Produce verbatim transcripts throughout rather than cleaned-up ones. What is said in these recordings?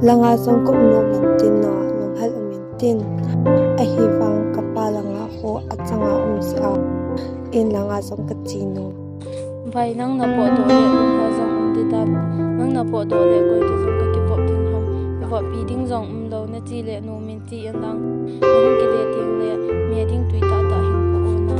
Langa jong ka um nom in tin na, lunghel um in tin. Ahivang kapa langa ho achanga um jeh a, in langa jong ka che nom. Bai, nang na potdoh le lunghel jong um ding tan. Nang na potdoh le koi toh jong ka kivop ding ham. Kivoppi ding jong umlou, na che le nom in che in lang. Na hung kile teng le, me ding tui tahtah hin po o na.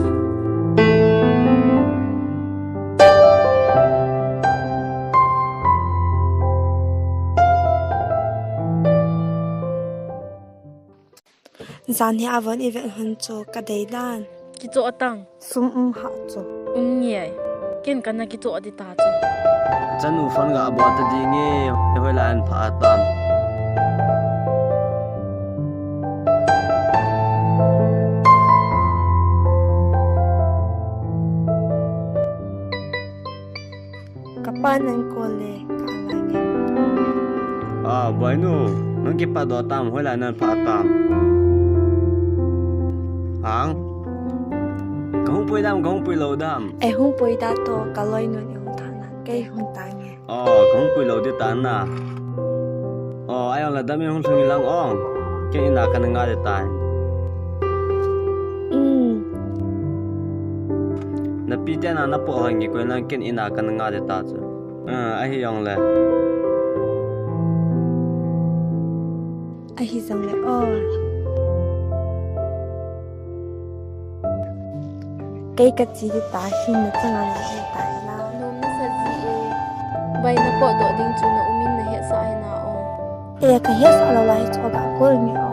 Janhi a von i vet hun chu ka dei dan. Kichoh tang. Sum um hah chu. Um nge ai. Ken kana kichoh ding ta chu. Chanu phone ga bol ta ding e, hoilai a na phah tam. Ka pa nan call le, ka la nge. Ah, boinu, nang kipatdoh tam, hoilai a na phah tam. Hang? Ka hung pui dam, ka hung pui lou dam. Eh, hung pui da toh, ka loinu in hung tha na, kei hung ta nge. Oh, ka hung pui lou ding ta na. Oh, ajong le dam in hung lhung in lang ong. Ken in a kana nga ding tai. Um. Na pi te na na po hoi nge koi lang, ken in a kana nga ding ta chu. Ah, ahi jong le. Ahi jong le, oh. Kei ka che ding ta, hin na changa na che ta hi la. Nom na sa ji e. Bai, na potdoh ding chu na um in na hetsah hi na o. E, ka hetsah lou lai chu ka call nge o.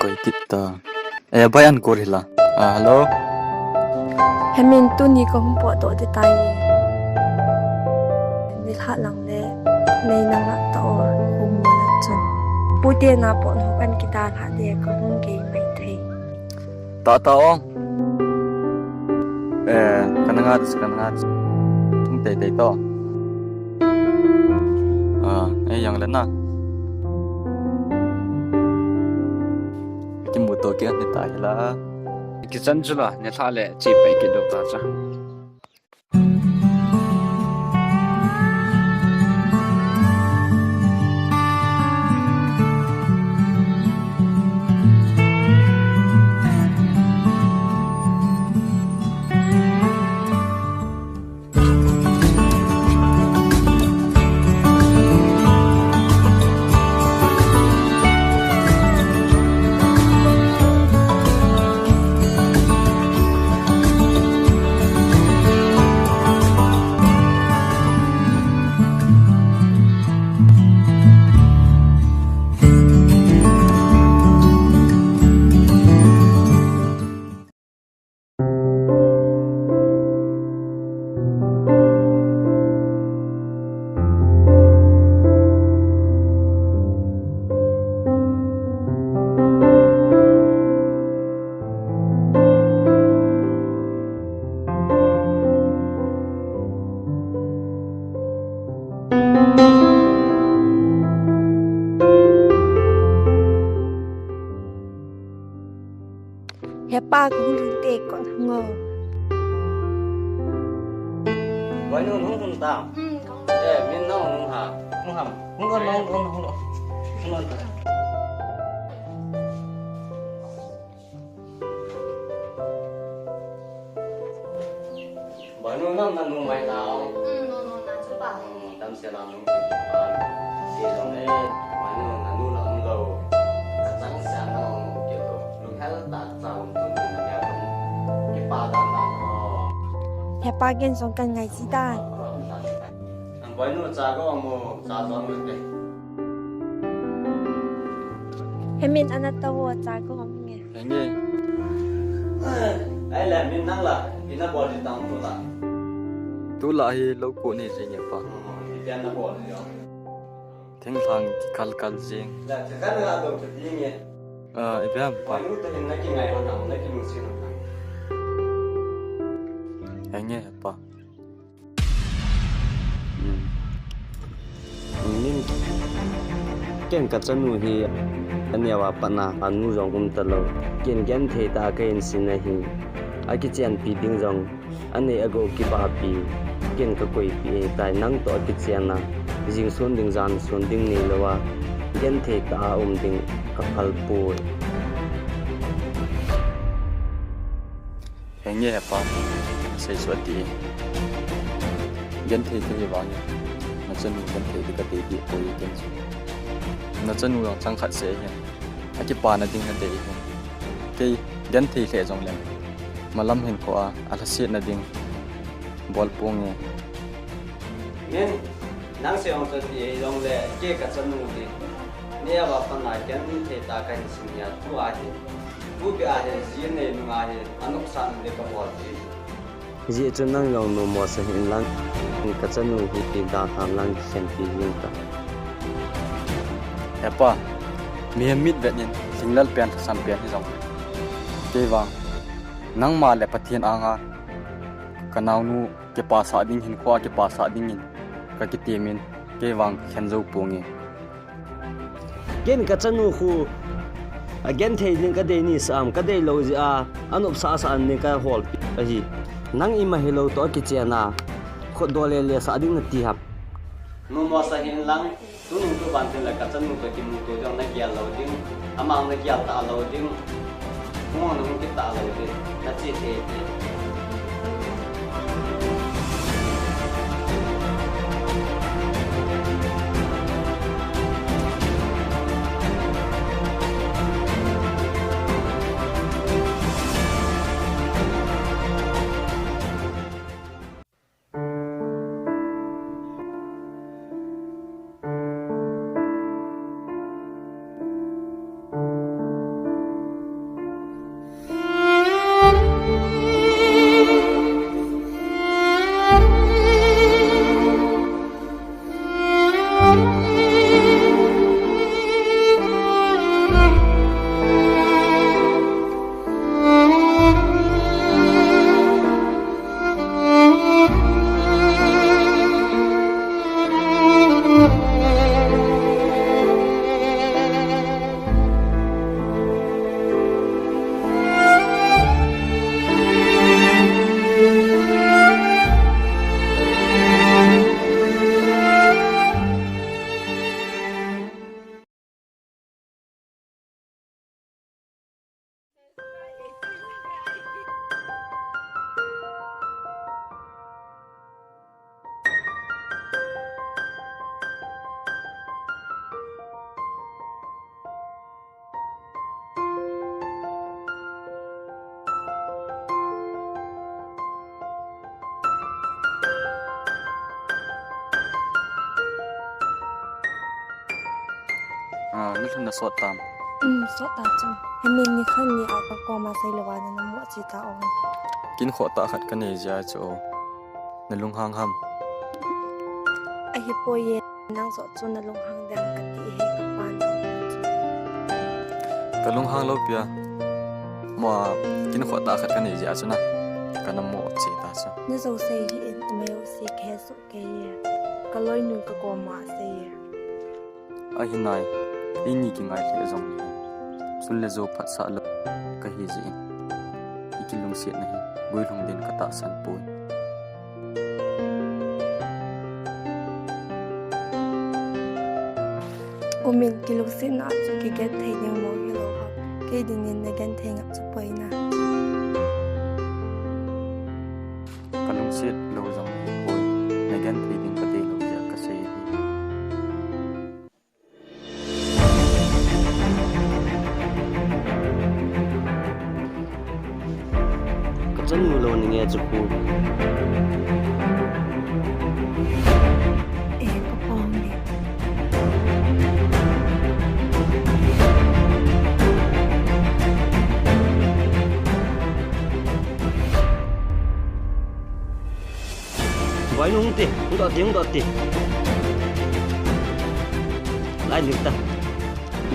Koi kit ta. Eh, bai an call hi la. Ah, hello. Hemin, tuni ka hung potdoh ding tai. Nilhah lang le, nei na ngah ta o, hung mo na chun. Pu te na pot hung kan kidalhah ding, ka hung gei mai thei. Ta ta o. Eh, kana nga ding, kana nga ding. Hung tei tei to. Ah, eh, jong le na. Kimuto kit ding ta hi la. Kichan chu la, nilhah le, che pai kit doh ta cha. He pa, ka hung lhung te, kon hung o. Boinu, hung lhung ta. Hmm, ka hung. Eh, min nang hung ha. Hung ham. Hung lhung, hung lhung, hung lhung. Hung lhung ta. Boinu, nang nanu mai nau. Hmm, no, no, na chu pa. Hmm, tam se la nung. Ah, si jong le, boinu, nanu la um lou. Ka chang se nau, ke to. Lunghel ta cha um tu ni na ya tum. Kipa dan dan o. He pa, ken jong kan ngai ji ta. Boinu, cha ko mo, cha jong le. Hemin, ana ta o, cha ko mo nge. Henge. Ai le, min nang la, ina bol di tang tu la. Tu la hi lo ko ni jing e pa. Oh, ipi na bol di o. Thinglhang kikal kal jing. La, thakal la do ka ding e. Ah, ipi ham pa. Boinu, ta hin na kingai ho na, na kinusi ho na. Henge pa. Hmm. Min, ken ka chanu hi, aneo a pat na, anu jong um ta lou. Ken genthei tah a ka insung a hin. akichenpi ding jong, anei agou kibahpi, ken kakoipi ahitai, nang toh akichenna, jing sun ding jan sun ding neilouva, genthei tah a um ding kaphal poi. Henge hepa, seisu ati. Genthei kahi vangin, nachanu genthei ding kadei deh poi ken chu. Nachanu jong chang khat seh hin, akipana ding nadei hin. Kei genthei lheh jongleng, malam hinkhoa alhasetna ding bol ponge. Min, nang seh jong chu ati hijongle, kei kachanu hi, neiva pat a genthei tah kahin sim hi, tua hi, tupet a hi, ji nei nunga hi, anopsahna ding kabol ji. Hijeh chun nang jong nommo sa hih inlang, kachanu hi dalhan lang kikhenpi jing tan. Hepa, mihem mitvet in, lhinglel pen, lhasam pen hijongle, kei vang, nangma le Pathen anga kanaonu kipasah ding, hinkhoa kipasah dingin kakitemin, kei vang khen jou ponge. Ken kachanu khu agenthei ding kadei nahisah am, kadeilou jeh a anopsahsah ding kaholpi ahi. Nang ima hilou toh akichenna, khutdoh lele sah ding nati ham? Nommo sa hih inlang, tunung tuban tengle kachanu toh kimuto jong nagel lou ding, amang nagel talou ding, hung jong nahung kit talou ding, nache thei ding. Ah, nalhun nasot tam? Um, sot ta chu. Hemin nikhat ni a kakoma seilouva nana mo che ta o. Kinkhoh tah khat kanei jeh a chu o. Nalunghang ham? Ahipoi e, nang joh chu nalunghang ding kati hi kapan. Kalunghang lou pia. Mo a, kinkhoh tah khat kanei jeh a chu na, kana mo che ta chu. Najou sei hih in, ima jouse kahe soh kei e. Kaloinu kakoma sei e. Ahi nai, eini kingai lheh jongle, sul le jo phatsah lou kahi jeh in, ikilungsetna hi guilhung din katahsan poi. Umin, kilungsetna chu kigenthei ding mong hilou ham, kei dingin nagenthei ngap chu poi na. Kalungset lou jong hipoi, nagenthei ding kadeilou jeh a kasei ahi. Kachanu lou ninge chu khu. E, kapang ni. Boinu hung te, hung doh te, hung doh te. Lai dik ta.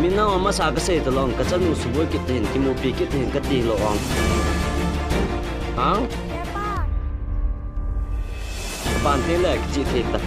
Mi nang amasa kasei talou, kachanu suboi kit tahin, kimupi kit tahin kati lou ong. Hang? Kapan te le kichih thei ta.